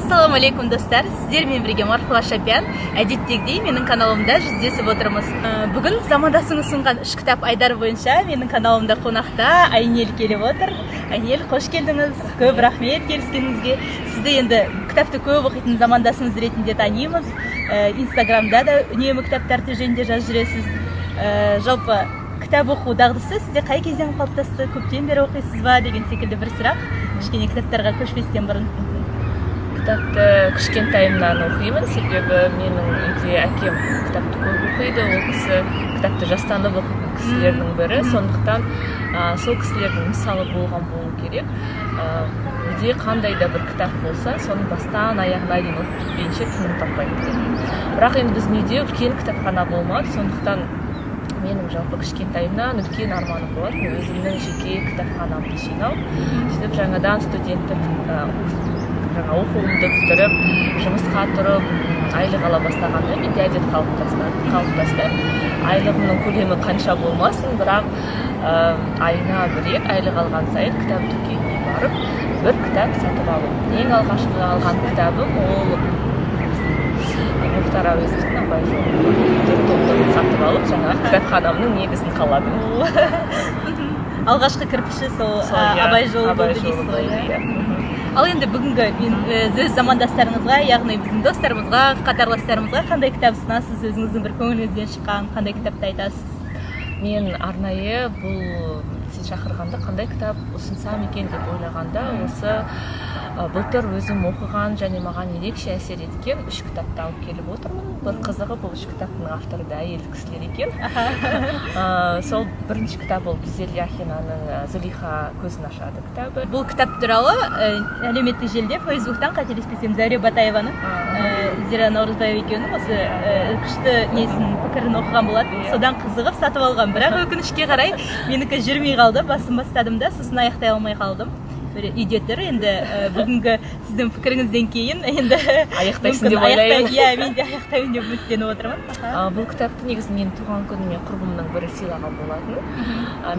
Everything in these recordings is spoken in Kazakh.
Ассалаумағалейкум, достар! Сіздермен бірге Марфуға Шапиян. Әдеттегідей менің каналымда жүздесіп отырмыз. Бүгін замандасың ұсынған үш кітап айдары бойынша менің каналымда қонақта Айнель келіп отыр. Айнель, қош келдіңіз! Көп рахмет келіскеніңізге. Сізді енді кітапты көп оқитын замандасымыз ретінде танимыз. Инстаграмда да үнемі кітаптар жөнінде жазып жүресіз. Жалпы кітап оқу дағдысы сізде қай кезден қалыптасты, көптен бері оқисыз ба деген секілді бір сұрақ, кішкене кітаптарға көшпестен бұрын. Кітапты кішкентайымнан оқимын, себебі менің үйде әкем кітапты көп оқиды. Ол кісі кітапты жастанып оқитын кісілердің бірі. Сондықтан сол кісілердің мысалы болған болу керек, үйде қандай да бір кітап болса, соны бастан аяғына дейін оқып біткенше тыным таппайды. Бірақ енді біздің үйде үлкен кітапхана болмады, сондықтан менің жалпы кішкентайымнан үлкен арманым болатын өзімнің жеке кітапханамды жинау. Сөйтіп жаңадан студенттік жаңа оқуымды бітіріп, жұмысқа тұрып, айлық ала бастағанда менде әдет қалыптасты: айлығымның көлемі қанша болмасын, бірақ айына бір рет айлық алған сайын кітап дүкеніне барып, бір кітап сатып алу. Ең алғашқы алған кітабым ол біздің Мұхтар Әуезовтің «Абай жолы» төрт томдығын сатып алып, жаңағы кітапханамның негізін қаладым. Алғашқы кірпіші сол Сол, иә, «Абай жолы» «Абай болды жолы» дейсіз ғой? болды, Иә. иә. Ал енді бүгінгі мен өз замандастарыңызға, яғни біздің достарымызға, қатарластарымызға қандай кітап ұсынасыз? Өзіңіздің бір көңіліңізден шыққан қандай кітапты айтасыз? Мен арнайы бұл сен шақырғанда қандай кітап ұсынсам екен деп ойлағанда, осы былтыр өзім оқыған және маған ерекше әсер еткен үш кітапты алып келіп отырмын. Бір қызығы, бұл үш кітаптың авторы да әйел кісілер екен. Сол бірінші кітап ол Гүзел Яхинаның «Зулейха көзін ашады» кітабы. Бұл кітап туралы әлеуметтік желіде, Фейсбуктан, қателеспесем, Зәуре Батаеваның, Зира Наурызбаева екеуінің осы күшті несін, пікірін оқыған болатын. Содан қызығып сатып алған, бірақ өкінішке қарай менікі жүрмей қалды. Басын бастадым да, сосын аяқтай алмай қалдым, бір үйде тұр енді. Бүгінгі сіздің пікіріңізден кейін енді Аяқтайсың мүмкін деп ойлаймын. Иә, мен де аяқтаймын деп үміттеніп отырмын. Бұл кітапты негізі менің туған күніме құрбымның бірі сыйлаған болатын.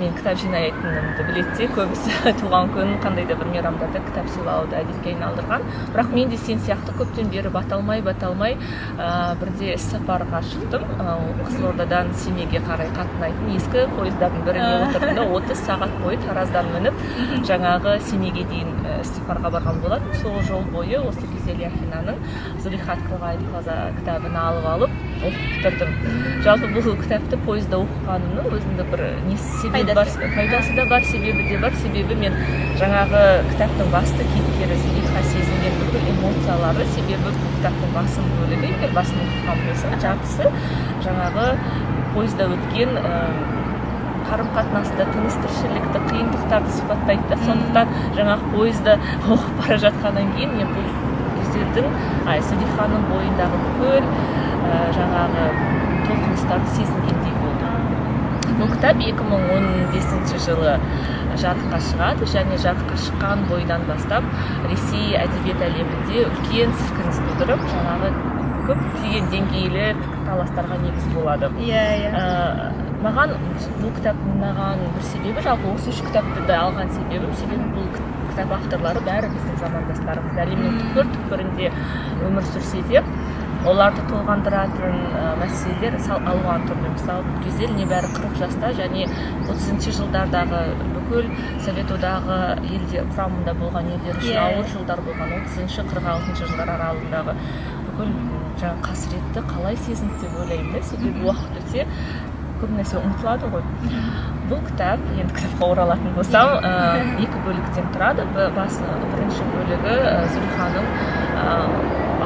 Мен кітап жинайтынымды біледі де, көбісі туған күн, қандай да бір мейрамдарда кітап сыйлауды әдетке айналдырған. Бірақ мен де сен сияқты көптен бері бата алмай, бата алмай, бірде іс сапарға шықтым. Қызылордадан Семейге қарай қатынайтын ескі пойыздардың біріне отырдым да, 30 сағат бойы Тараздан мініп, жаңағы Семейге дейін іс сапарға барған болатын. Сол жол бойы осы Гүзел Яхинаның «Зулейха открывает глаза» кітабын алып алып, оқып бітірдім. Жалпы бұл кітапты пойызда оқығанымның өзіндік бір несі, себебі бар. Пайдасы. Пайдасы да бар, себебі де бар. Себебі мен жаңағы кітаптың басты кейіпкері Зулейха сезінген бүкіл эмоциялары, себебі бұл кітаптың басым бөлігі, егер басын оқыған болсаң, жартысы жаңағы пойызда өткен қарым қатынасты, тыныс тіршілікті, қиындықтарды сипаттайды да. Сондықтан жаңағы пойызда оқып бара жатқаннан кейін мен бұл Гүзелдің, ай, Зулейханың бойындағы бүкіл жаңағы толқыныстарды сезінгендей болдым. Бұл кітап 2015 жылы жарыққа шығады және жарыққа шыққан бойдан бастап Ресей әдебиет әлемінде үлкен сілкініс тудырып, жаңағы көптеген деңгейлі пікірталастарға негіз болады. иә иә Маған бұл кітаптың ұнаған бір себебі, жалпы осы үш кітапты да алған себебім, себебі бұл кітап авторлары бәрі біздің замандастарымыз. Әлемнің түкпір түкпірінде өмір сүрсе де, оларды толғандыратын мәселелер алуан түрлі. Мысалы, Гүзел небәрі 40 жаста және 30-жылдардағы бүкіл Совет Одағы елдер құрамында болған елдер үшін ауыр жылдар болған 30-46 жылдар аралығындағы бүкіл жаңағы қасіретті қалай сезінді деп ойлаймын да. Себебі уақыт өте көп нәрсе ұмытылады ғой. Бұл кітап, енді кітапқа оралатын болсам, екі бөліктен тұрады. Бірінші бөлігі Зулейханың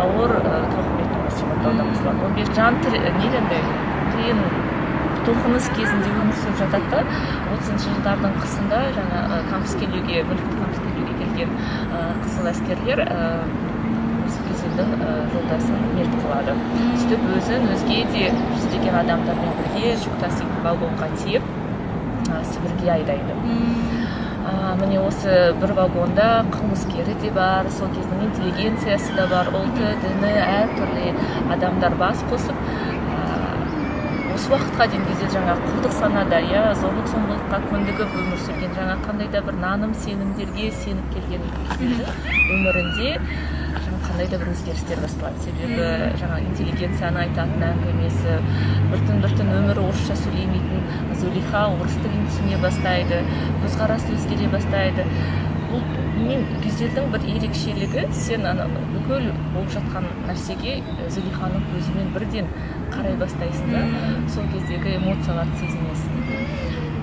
ауыр тауқыметін сипаттаудан басталады. 15 жан не андай қиын толқыныс кезінде өмір сүріп жатады да. 30-жылдардың қысында жаңа конфискелеуге, мүлікті конфискелеуге келген қызыл әскерлер осы Гүзелдің жолдасын мерт қылады. Сөйтіп өзін өзге де жүздеген адамдармен бірге жүк таситын вагонға тиеп, Сібірге айдайды. Міне, осы бір вагонда қылмыскері де бар, сол кездің интеллигенциясы да бар, ұлты, діні әртүрлі адамдар бас қосып, осы уақытқа дейін кезде жаңағы құлдық санада, иә, зорлық зомбылыққа көндігіп өмір сүрген, жаңа қандай да бір наным сенімдерге сеніп келген кездердің өмірінде жаңа қандай да бір өзгерістер басталады. Себебі жаңа интеллигенцияны айтатын әңгімесі, біртін біртін өмірі орысша сөйлемейтін Зулиха орыс тілін түсіне бастайды, көзқарасы өзгере бастайды. Бұл мен Гюзельдің бір ерекшелігі, сен ана бүкіл болып жатқан нәрсеге Зулиханың көзімен бірден қарай бастайсың да, сол кездегі эмоцияларды сезінесің.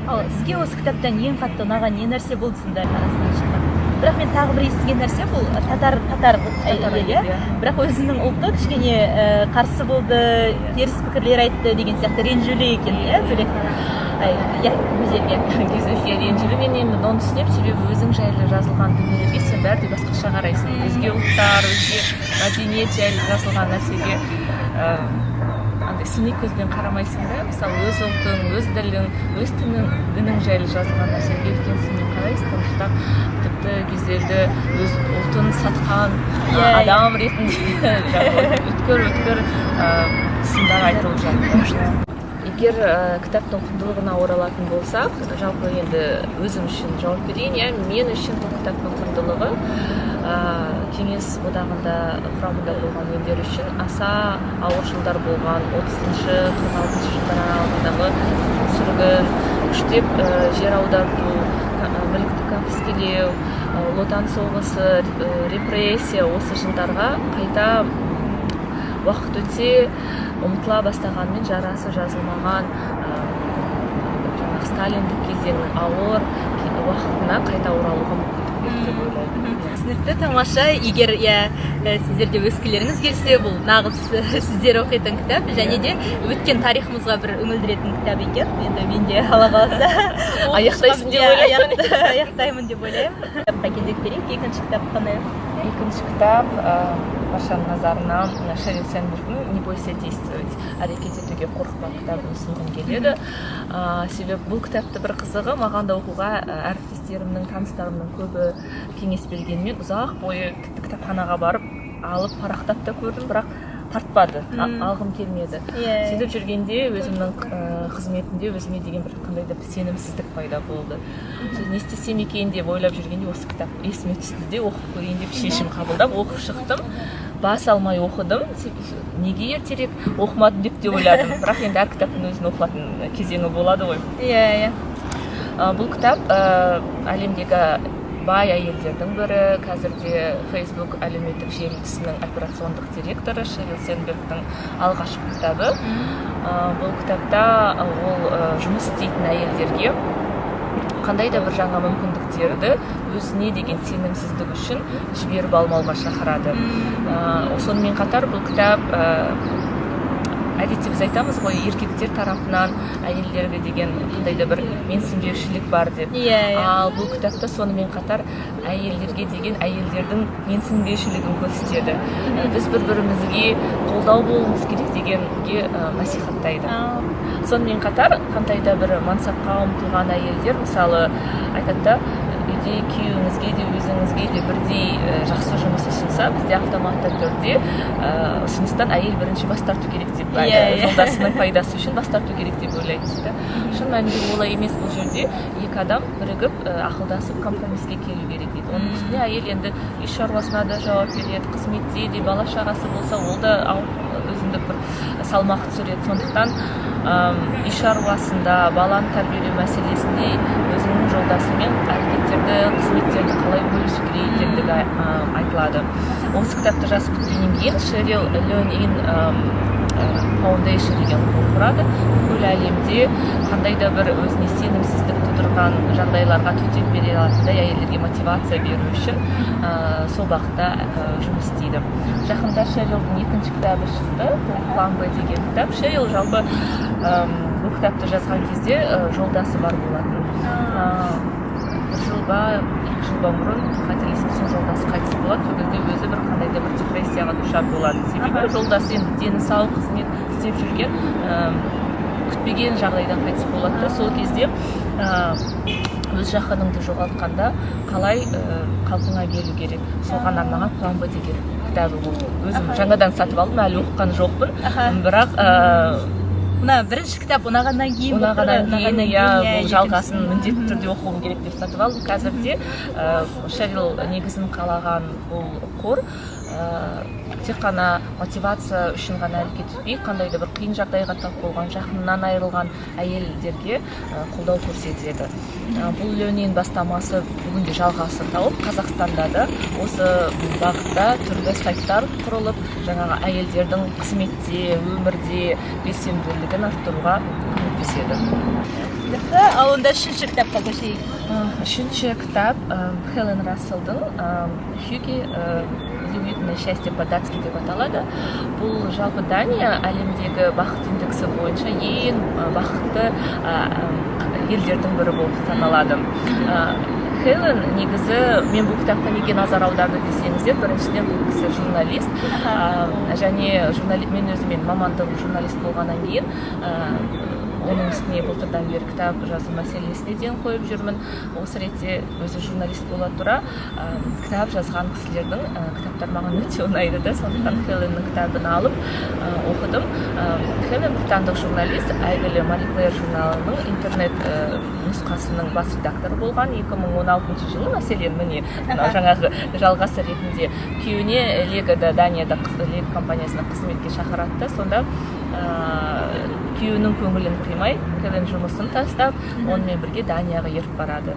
Ал сізге осы кітаптан ең қатты ұнаған не нәрсе болды сонда, арасынан шыққан? Бірақ мен тағы бір естіген нәрсе, бұл татар Татар әйел, иә? Әйел, иә. Бірақ өзінің ұлты кішкене қарсы болды, теріс пікірлер айтты деген сияқты, ренжулі екен, иә, Зулейха, иә, Гүзелге. Гүзелге ренжулі. Мен енді оны түсінемін, себебі өзің жайлы жазылған дүниелерге сен бәрі де басқаша қарайсың. Өзге ұлттар, өзге мәдениет жайлы жазылған нәрсеге андай сыни көзбен қарамайсың да. Мысалы, өз ұлтың, өз ділің, өз дінің, дінің жайлы жазылған нәрсеге үлкен сынмен қарайсың. Сондықтан тіпті Гюзельді өз ұлтын сатқан адам ретінде жаңағы өткір өткір сындар айтылып жатты. Егер кітаптың құндылығына оралатын болсақ, жалпы енді өзім үшін жауап берейін, иә. Мен үшін бұл кітаптың құндылығы Кеңес Одағында құрамында болған елдер үшін аса ауыр жылдар болған 30-46 жылдар аралығындағы қуғын сүргін, күштеп жер аударту, мүлікті конфискелеу, Ұлы Отан соғысы, репрессия, осы жылдарға қайта уақыт өте ұмытыла бастағанымен жарасы жазылмаған жаңағы сталиндік кезеңнің ауыр уақытына қайта оралуға мүмкіндік берді деп ойлаймын. Түсінікті, тамаша. Егер, иә, сіздер де өскілеріңіз келсе, бұл нағыз сіздер оқитын кітап және де өткен тарихымызға бір үңілдіретін кітап екен. Енді мен де, Алла қаласа, оқып Аяқтайсың деп шығамын. Иә, ойлаймын. Аяқтаймын деп ойлаймын. Кітапқа кезек берейік. Екінші кітап қандай? Екінші кітап, баршаның назарына Шерил Сэндбергтің «Не бойся действовать», «Әрекет етуге қорықпа» кітабын ұсынғым келеді. Себебі бұл кітапты, бір қызығы, маған да оқуға әріптестерімнің, таныстарымның көбі кеңес бергенімен, ұзақ бойы тіпті кітапханаға барып алып, парақтап та көрдім, бірақ тартпады, алғым келмеді. Сөйтіп жүргенде өзімнің қызметімде өзіме деген бір қандай да бір сенімсіздік пайда болды. Сосын не істесем екен деп ойлап жүргенде, осы кітап есіме түсті де, оқып көрейін деп шешім қабылдап, оқып шықтым. Бас алмай оқыдым. Неге ертерек оқымадым деп те ойладым, бірақ енді әр кітаптың өзінің оқылатын кезеңі болады ғой. иә иә Бұл кітап әлемдегі бай әйелдердің бірі, қазірде Facebook әлеуметтік желісінің операциондық директоры Шерил Сэндбергтің алғашқы кітабы. Бұл кітапта ол жұмыс істейтін әйелдерге қандай да бір жаңа мүмкіндіктерді өзіне деген сенімсіздік үшін жіберіп алмауға шақырады. Сонымен қатар бұл кітап әдетте біз айтамыз ғой, еркектер тарапынан әйелдерге деген қандай да бір менсінбеушілік бар деп. иә иә Ал бұл кітапта сонымен қатар әйелдерге деген әйелдердің менсінбеушілігін көрсетеді. Біз бір бірімізге қолдау болуымыз керек дегенге насихаттайды. Сонымен қатар қандай да бір мансапқа ұмтылған әйелдер, мысалы, айтады да, үйде күйеуіңізге де, өзіңізге де бірдей жақсы жұмыс ұсынса, бізде автоматты түрде ұсыныстан әйел бірінші бас тарту керек деп, Иә, иә. жолдасының пайдасы үшін бас тарту керек деп ойлайды да. Шын мәнінде олай емес. Бұл жерде екі адам бірігіп, ақылдасып, компромисске келу керек дейді. Оның үстіне әйел енді үй шаруасына да жауап береді, қызметте де, бала шағасы болса, ол да өзіндік бір салмақ түсіреді. Сондықтан үй шаруасында, баланы тәрбиелеу мәселесінде өзіңнің жолдасымен әрекеттерді, қызметтерді қалай бөлісу керек екендігі айтылады. Осы кітапты жазып біткеннен кейін Шерил Learn In Foundation деген қор құрады. Бүкіл әлемде қандай да бір өзіне сенімсіздік тудырған жағдайларға төтеп бере алатындай әйелдерге мотивация беру үшін сол бағытта жұмыс істейді. Жақында Шерилдің екінші кітабы шықты, бұл «План Б» деген кітап. Шерил жалпы бұл кітапты жазған кезде жолдасы бар болатын. Бір жыл ба, 2 жыл ба бұрын, қателеспесем, жолдасы қайтыс болады. Сол кезде өзі бір қандай да бір депрессияға душар болады, себебі жолдасы енді дені сау, қызмет істеп жүрген, күтпеген жағдайдан қайтыс болады да. Сол кезде өз жақыныңды жоғалтқанда қалай қалпыңа келу керек, соған арнаған «План Б» деген кітабы болды. Өзім жаңадан сатып алдым, әлі оқыған жоқпын, бірақ Мына бірінші кітап ұнағаннан кейін болып тұр ғой, ұнағаннан кейін, иә, бұл жалғасын міндетті түрде оқуым керек деп сатып алдым. Қазір де Шерил негізін қалаған бұл қор Тек қана мотивация үшін ғана әрекет етпей, қандай да бір қиын жағдайға тап болған, жақынынан айырылған әйелдерге қолдау көрсетеді. Бұл Ленин бастамасы бүгінде жалғасын тауып, Қазақстанда да осы бағытта түрлі сайттар құрылып, жаңағы әйелдердің қызметте, өмірде белсенділігін арттыруға көмектеседі. Жақсы, ал онда үшінші кітапқа көшейік. Үшінші кітап Хелен Расселдың «Хюгге. Уютное счастье по-датски» деп аталады. Бұл жалпы Дания әлемдегі бақыт индексі бойынша ең бақытты елдердің бірі болып саналады. Хелен негізі, мен бұл кітапқа неге назар аударды десеңіздер, біріншіден, бұл кісі журналист. Және мен өзім, менің мамандығым журналист болғаннан кейін, оның үстіне былтырдан бері кітап жазу мәселесіне ден қойып жүрмін. Осы ретте өзі журналист бола тұра, кітап жазған кісілердің кітаптары маған өте ұнайды да, сондықтан Хеленнің кітабын алып оқыдым. Хелен британдық журналист, әйгілі Мари Клэр журналының интернет нұсқасының бас редакторы болған 2016 жылы. Мәселен, міне, мынау жаңағы жалғасы ретінде күйеуіне Легода, Данияда Лего компаниясына қызметке шақырады да, сонда күйеуінің көңілін қимай, Хелен жұмысын тастап, онымен бірге Данияға еріп барады.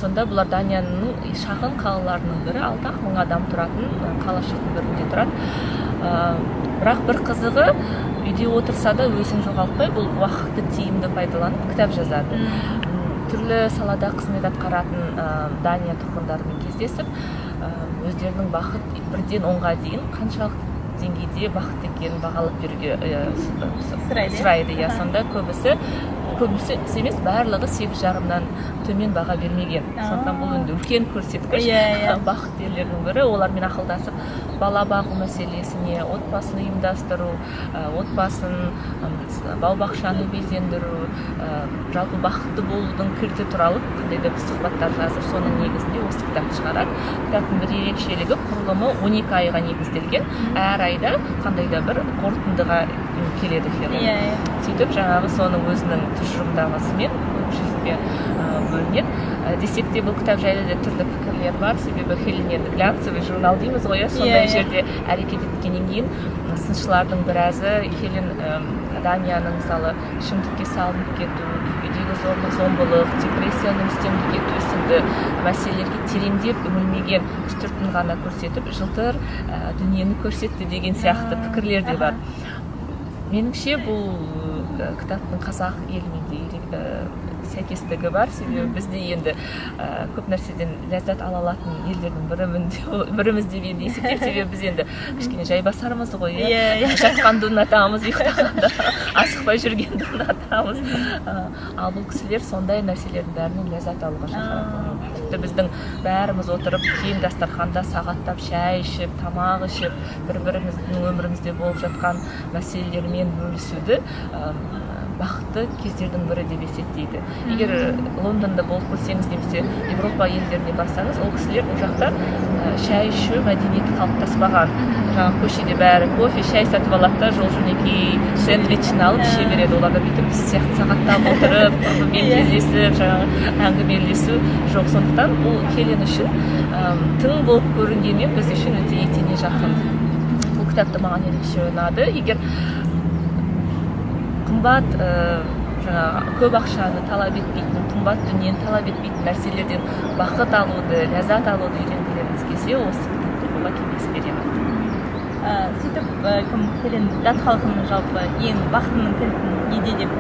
Сонда бұлар Данияның шағын қалаларының бірі, 6-ақ мың адам тұратын қалашықтың бірінде тұрады. Бірақ бір қызығы, үйде отырса да өзін жоғалтпай, бұл уақытты тиімді пайдаланып, кітап жазады. Түрлі салада қызмет атқаратын Дания тұрғындарымен кездесіп, өздерінің бақыт 1-ден 10-ға дейін қаншалықты деңгейде бақытты екенін бағалап беруге сұрайды, иә? Сұрайды, иә. Сонда көбісі, көбісі емес, барлығы 8,5-нан төмен баға бермеген. Сондықтан бұл енді үлкен көрсеткіш. Иә, иә. Бақытты елдердің бірі. Олармен ақылдасып, бала бағу мәселесіне, отбасын ұйымдастыру, отбасын, бау бақшаны безендіру, жалпы бақытты болудың кілті туралы қандай да бір сұхбаттар жазып, соның негізінде осы кітапты шығарады. Кітаптың бір ерекшелігі, құрылымы 12 айға негізделген. Әр айда қандай да бір қорытындыға келеді Хелен. иә иә Сөйтіп, жаңағы соның өзінің тұжырымдамасымен көпшілікке бөлінеді. Десек те, бұл кітап жайлы да түрлі пікірлер бар, себебі Хелен енді глянцевый журнал дейміз ғой, иә, сондай Иә, иә. жерде әрекет еткеннен кейін сыншылардың біразы Хелен Данияның, мысалы, ішімдікке салынып кету, үйдегі зорлық зомбылық, депрессияның үстемдік ету сынды мәселелерге тереңдеп үңілмеген, үстіртін ғана көрсетіп, жылтыр дүниені көрсетті деген сияқты пікірлер де бар. Меніңше, бұл кітаптың қазақ елімен де сәйкестігі бар, себебі біз де енді көп нәрседен ләззат ала алатын елдердің біріміз деп енді есептеймін, себебі біз енді кішкене жайбасармыз ғой, иә. Иә, иә. Жатқанды ұнатамыз, ұйықтағанды, асықпай жүргенді ұнатамыз. Ал бұл кісілер сондай нәрселердің бәрінен ләззат алуға шақырады. Тіпті біздің бәріміз отырып кең дастарханда сағаттап шай ішіп, тамақ ішіп, бір біріміздің өмірімізде болып жатқан мәселелермен бөлісуді бақытты кездердің бірі деп есептейді. Егер Лондонда болып көрсеңіз немесе Европа елдеріне барсаңыз, ол кісілер, ол жақта шай ішу мәдениеті қалыптаспаған. Жаңағы көшеде бәрі кофе, шай сатып алады да, жол жөнекей сэндвичін алып іше береді. Оларда бүйтіп біз сияқты сағаттап отырып, құрбымен кездесіп, жаңағы әңгімелесу жоқ. Сондықтан бұл Хелен үшін тың болып көрінгенмен, біз үшін өте етене жақын. Бұл кітап та маған ерекше ұнады. Егер қымбат, жаңағы көп ақшаны талап етпейтін, қымбат дүниені талап етпейтін нәрселерден бақыт алуды, ләззат алуды үйренгілеріңіз келсе, осы кітапты оқуға кеңес беремін. Сөйтіп, кім, Хелен дат халқының жалпы ең бақытының кілтін неде деп,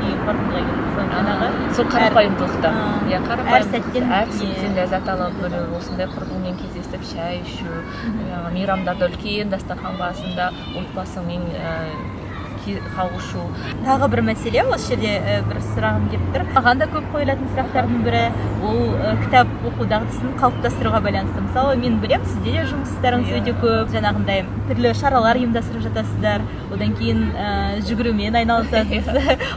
деген қорытындыға келдіңіз? Сол жаңағы сол қарапайымдылықта. Иә, әр сәттен, әр сәттен ләззат ала білу, осындай құрбыңмен кездесіп шай ішу, жаңағы мейрамдарда үлкен дастархан басында отбасыңмен қауышу. Тағы бір мәселе, осы жерде бір сұрағым келіп тұр. Маған да көп қойылатын сұрақтардың бірі ол кітап оқу дағдысын қалыптастыруға байланысты. Мысалы, мен білемін, сізде де жұмыстарыңыз өте көп, жаңағындай түрлі шаралар ұйымдастырып жатасыздар, одан кейін жүгірумен айналысасыз.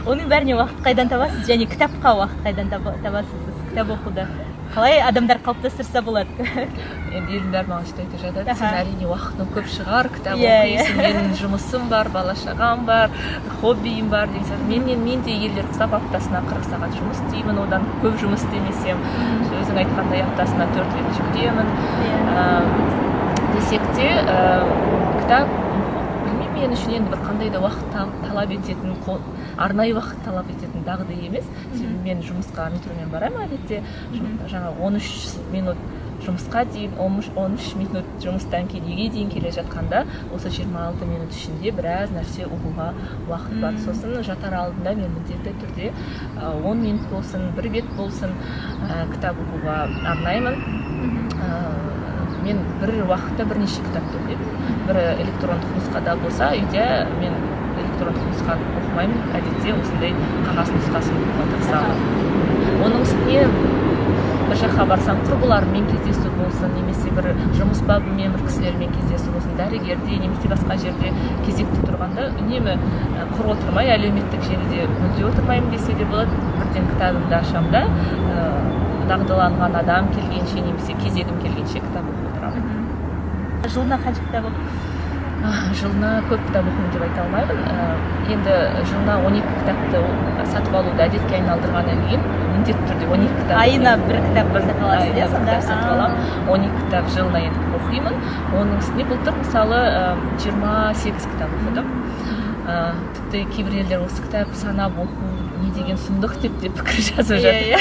Оның бәріне уақыт қайдан табасыз және кітапқа уақыт қайдан табасыз? Сіз кітап оқуды қалай адамдар қалыптастырса болады? Енді елдің бәрі маған сөйтіп айтып жатады: «Сен, әрине, уақытың көп шығар, кітап Иә, иә. оқисың. Менің жұмысым бар, бала шағам бар, хоббиім бар» деген сияқты. Мен де елдер құсап аптасына 40 сағат жұмыс істеймін, одан көп жұмыс істемесем. Өзің айтқандай, аптасына төрт рет жүгіремін. Десек те, кітап оқу, білмеймін, мен үшін енді бір қандай да уақыт талап ететін, арнайы уақыт талап ететін дағды емес. Себебі мен жұмысқа метромен барамын әдетте. Жаңағы 13 минут жұмысқа дейін, 13 минут жұмыстан кейін үйге дейін келе жатқанда, осы 26 минут ішінде біраз нәрсе оқуға уақыт бар. Сосын жатар алдында мен міндетті түрде 10 минут болсын, бір бет болсын, кітап оқуға арнаймын. Мен бір уақытта бірнеше кітапты оқимын. Бірі электрондық нұсқада болса, үйде мен электрондық нұсқаны оқымаймын, әдетте осындай қағаз нұсқасын оқуға тырысамын. Оның үстіне бір жаққа барсам, құрбыларыммен кездесу болсын немесе бір жұмыс бабымен бір кісілермен кездесу болсын, дәрігерде немесе басқа жерде кезекте тұрғанда үнемі құр отырмай, әлеуметтік желіде мүлде отырмаймын десе де болады, бірден кітабымды ашамын да, дағдыланған адам келгенше немесе кезегім келгенше кітап оқып отырамын. Жылына қанша кітап оқисыз? Жылына көп кітап оқимын деп айта алмаймын. Енді жылына 12 кітапты сатып алуды әдетке айналдырғаннан кейін міндетті түрде 12 кітап Айына оқимын. бір кітап сатып аласыз, Айына иә, бір сонда? кітап сатып аламын. 12 кітап жылына енді оқимын. Оның үстіне былтыр, мысалы, 28 кітап оқыдым. Тіпті кейбір елдер осы кітап санап оқу не деген сұмдық деп те пікір жазып жатыр. Иә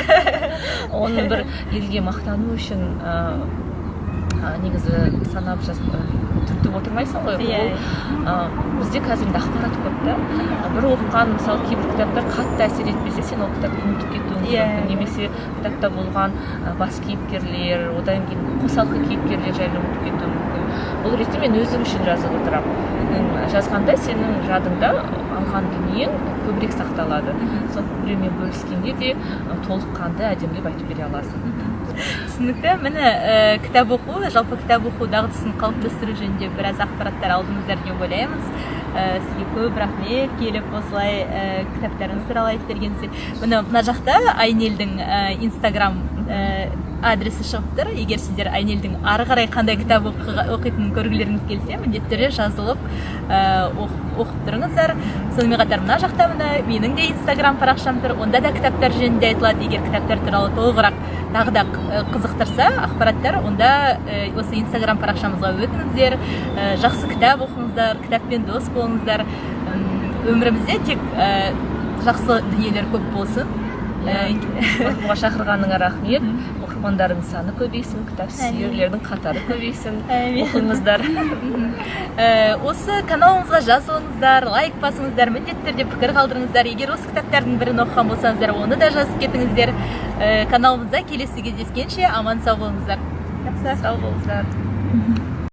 Оны бір елге мақтану үшін негізі санап түртіп отырмайсың ғой. Ол бізде қазір енді ақпарат көп та. Бір оқыған, мысалы, кейбір кітаптар қатты әсер етпесе, сен ол кітапты ұмытып кетуің мүмкін немесе кітапта болған бас кейіпкерлер, одан кейін қосалқы кейіпкерлер жайлы ұмытып кетуің мүмкін. Бұл ретте мен өзім үшін жазып отырамын. Жазғанда сенің жадыңда алған дүниең көбірек сақталады. Соны біреумен бөліскенде де толыққанды, әдемілеп айтып бере аласың. Түсінікті. Міне, кітап оқу, жалпы кітап оқу дағдысын қалыптастыру жөнінде біраз ақпараттар алдыңыздар деп ойлаймыз. Сізге көп рахмет, келіп осылай кітаптарыңыз туралы айтып бергеніңізге. Міне, мына жақта Айнельдің инстаграм адресі шығып тұр. Егер сіздер Айнельдің ары қарай қандай кітап оқитынын көргілеріңіз келсе, міндетті түрде жазылып, оқып тұрыңыздар. Сонымен қатар мына жақта, міне, менің де инстаграм парақшам тұр. Онда да кітаптар жөнінде айтылады. Егер кітаптар туралы толығырақ тағы да қызықтырса ақпараттар, онда осы инстаграм парақшамызға өтіңіздер. Жақсы кітап оқыңыздар, кітаппен дос болыңыздар. Өмірімізде тек жақсы дүниелер көп болсын. Оқуға шақырғаныңа рахмет. Оқырмандарың саны көбейсін, кітап сүйерлердің қатары көбейсін. Әмин. Оқыңыздар. Осы каналымызға жазылыңыздар, лайк басыңыздар, міндетті түрде пікір қалдырыңыздар. Егер осы кітаптардың бірін оқыған болсаңыздар, оны да жазып кетіңіздер. Каналымызда келесі кездескенше аман сау болыңыздар. Жақсы. Сау болыңыздар.